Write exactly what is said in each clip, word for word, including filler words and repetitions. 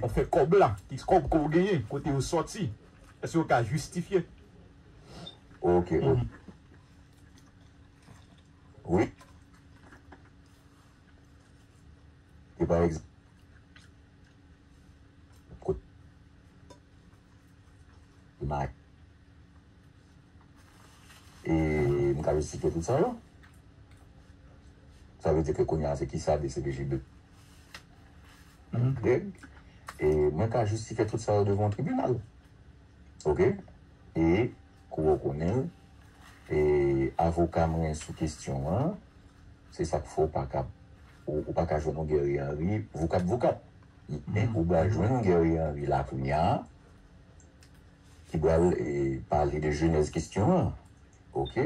Ou fè kòb la, ki kòb ke w genyen, kote yo sòti? Èske w ka jistifye? Ok, ok. Wi. E pa egzanp, kot, e m ka jistifye tout sa yo? Sa vle di ke kounye a se kisa de C P J de Greg? E mwen ka jistifye tout sa yo devan yon tribinal. Ok? E kou w konnen l, e avoka mwen sou kesyon an, se sa k fè w pa ka, ou, ou pa ka jwenn yon Guerrier Henry voukap voukap. Men ou pral jwenn yon Guerrier Henry la kounye a, ki pral e, pale de jenèz kesyon an. Ok?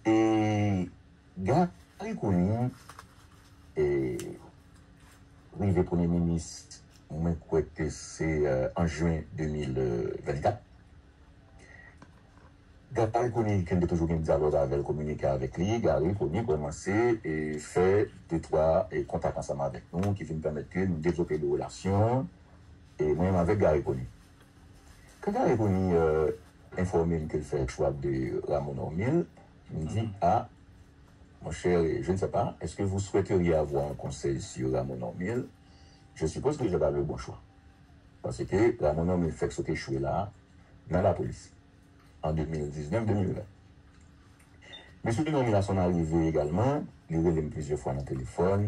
E Garry Conille e, rive premye minis, mwen kwè ke se e, an jen de mil vennkat. Garry Conille, ke n te toujou gen dyalòg avè l, kominike avèk li, Garry Conille kòmanse e, fè de twa e, kontak ansanm avèk nou ki vin pèmèt ke nou devlope de relasyon. E mwen menm avèk Garry Conille. Kan Garry Conille e, enfòme m ke l fè chwa de Rameau Normil, m di, ah, mon cher, je ne sais pas, est-ce que vous souhaiteriez avoir un conseil sur Rameau Normil? Je suppose que j'ai pas le bon choix. Paske Rameau Normil fèk sot echwe la nan lapolis an de mil diznèf de mil ven. Mesye Normil, à son arrivée également, li rele m plizyè fwa nan telefòn.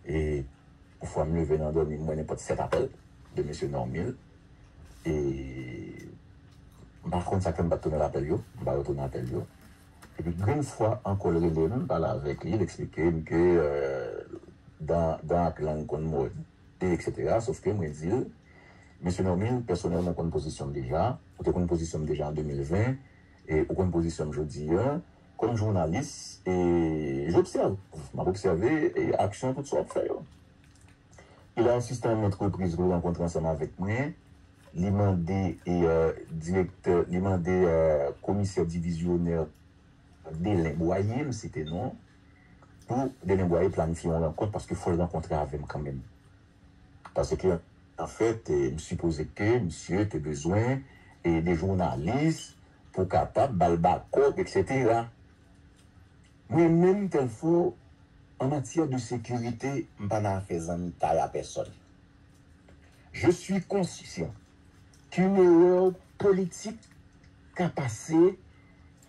E yon fwa m leve nan dòmi, m wè nenpòt sèt apèl de mesye Normil. E m pa konn sa k fè m pa t tounen apèl yo, m pa retounen apèl yo. Epi grenn fwa ankò l rele m, m pale avèk li, l eksplike m ke e, dan, dan ak lang konn mòde, etsetera. Sòf ke mwen di l, mesye Normil, pèsonèlman ou konn pozisyon m deja, ou te konn pozisyon m deja an de mil ven, e ou konn pozisyon m jodi a. Kòm jounalis, e j obsève, m ap obsève e aksyon tout sa w ap fè yo. Il a insisté en maintes reprises pou l rankontre ansanm avèk mwen. Li mande e, e, direktè, li mande e, komisè divizyonè Delen Bwaye, m site non, pou Delen Bwaye planifye yon rankont paske fò l rankontre avè m kanmenm. Paske, anfèt, e, m sipoze ke misye te bezwen e, de jounalis pou kapab ba l bakòp, etsetera. Mwen menm, Telfò, en matière de sécurité, m pa nan afè zanmitay a pèsòn. Je suis conscient qu'une erreur politique ka pase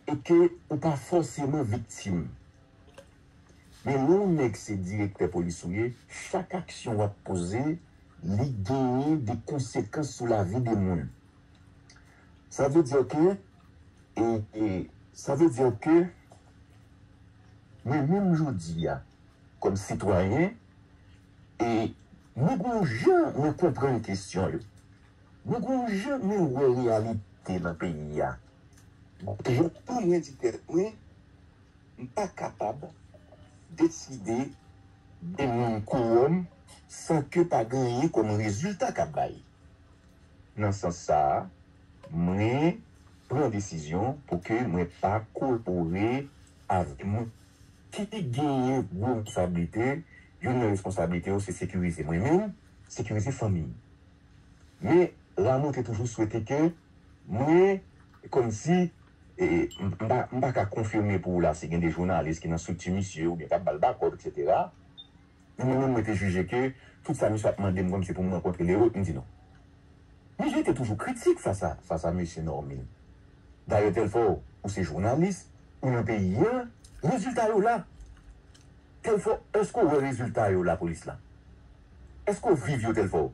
e ke ou pa fòseman viktim. Men lè yon nèg se direktè polis ou ye, chak aksyon w ap poze, li genyen de konsekans sou lavi de moun. Sa vle di ke, e, e, sa vle di ke, mwen menm jodi a, kòm sitwayen, e mwen gon jan mwen konprann kesyon yo. Mwen gon jan mwen wè reyalite nan peyi a. Jan tou mwen di tèt mwen, m pa kapab deside de moun kowòm san ke pa gen anyen kòm rezilta k ap bay. Nan sans sa a, mwen pran desizyon pou ke mwen pa kolabore avèk moun ki genyen gwo responsablite. Youn nan responsablite yo se sekirize mwen menm, sekirize fanmi m. Men Rameau te toujou swete ke mwen, kòmsi, e, m, m pa, m pa ka konfime pou ou la si gen de jounalis ki nan estrikti misye oubyen k ap ba l bakòp, etsetera. Men mwen menm, mwen te jije ke tout sa misye ap mande m kòmsi pou m rankontre Leroy, m di non. Men je te toujou kritik fas a, fas a mesye Normil. Dayè, Telfò, ou se jounalis, ou nan peyi a, rezilta yo la. Telfò, èske w wè rezilta yo lapolis la? Èske w viv yo, Telfò?